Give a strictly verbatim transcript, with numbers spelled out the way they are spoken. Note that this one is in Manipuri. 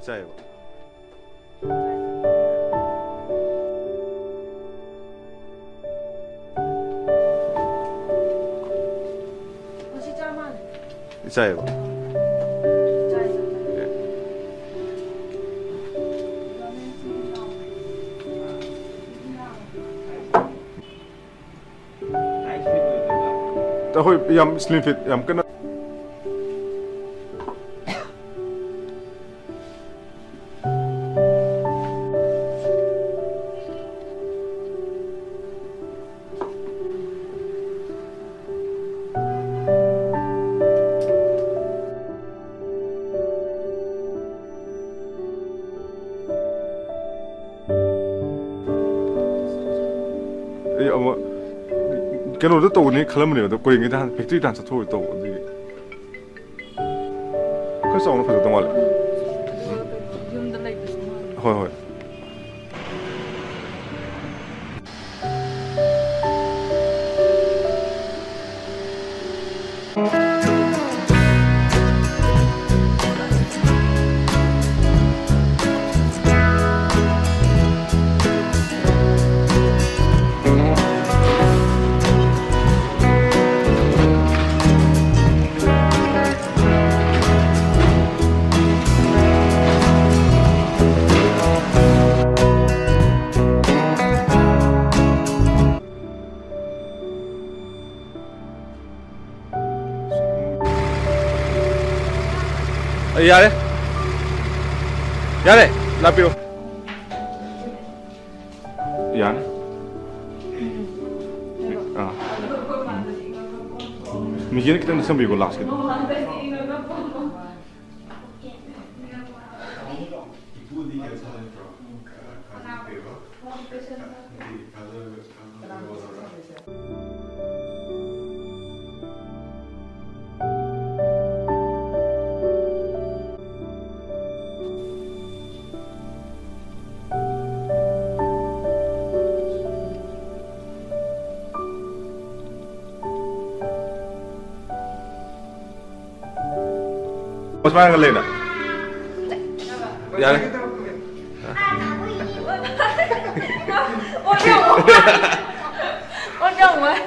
ꯆꯥꯏꯌꯦꯕ꯫ ꯆꯥꯏꯌꯦꯕ꯫ ꯑꯩꯈꯣꯏ ꯌꯥꯝ slim fit, ꯌꯥꯝ ꯀꯟꯅ꯫ ꯑꯩ ꯑꯃꯨꯛ ꯀꯩꯅꯣꯗ ꯇꯧꯒꯅꯤ ꯈꯜꯂꯝꯕꯅꯦꯕ, ꯑꯗꯣ ꯀꯣꯔꯤꯌꯟꯒꯤꯗ ꯍꯥꯟꯅ, factoryꯗ ꯍꯥꯟꯅ ꯆꯠꯊꯣꯛꯑꯒ ꯇꯧꯕ, ꯑꯗꯨꯒꯤ꯫ ꯈꯔ ꯆꯥꯎꯅ ꯐꯖꯗꯧ ꯃꯥꯜꯂꯦ꯫ ꯌꯨꯝꯗ ꯂꯩꯕꯁꯨ ꯃꯥꯜꯂꯦ꯫ ꯍꯣꯏ, ꯍꯣꯏ꯫ ꯑꯩ ꯌꯥꯔꯦ꯫ ꯌꯥꯔꯦ, ꯂꯥꯛꯄꯤꯔꯣ꯫ ꯌꯥꯅꯤ꯫ ꯑꯥ꯫ ꯃꯤꯁꯤꯅ ꯈꯤꯇꯪ ꯅꯛꯁꯟꯕꯤꯌꯨꯀꯣ, ꯂꯥꯁꯀꯤꯗꯣ꯫ ꯁꯨꯃꯥꯏꯅ ꯂꯩꯅ꯫ ꯌꯥꯔꯦ꯫ ꯑꯣꯟ ꯌꯥꯝ ꯋꯥꯏ꯫ ꯑꯣꯟ ꯌꯥꯝ ꯋꯥꯏ꯫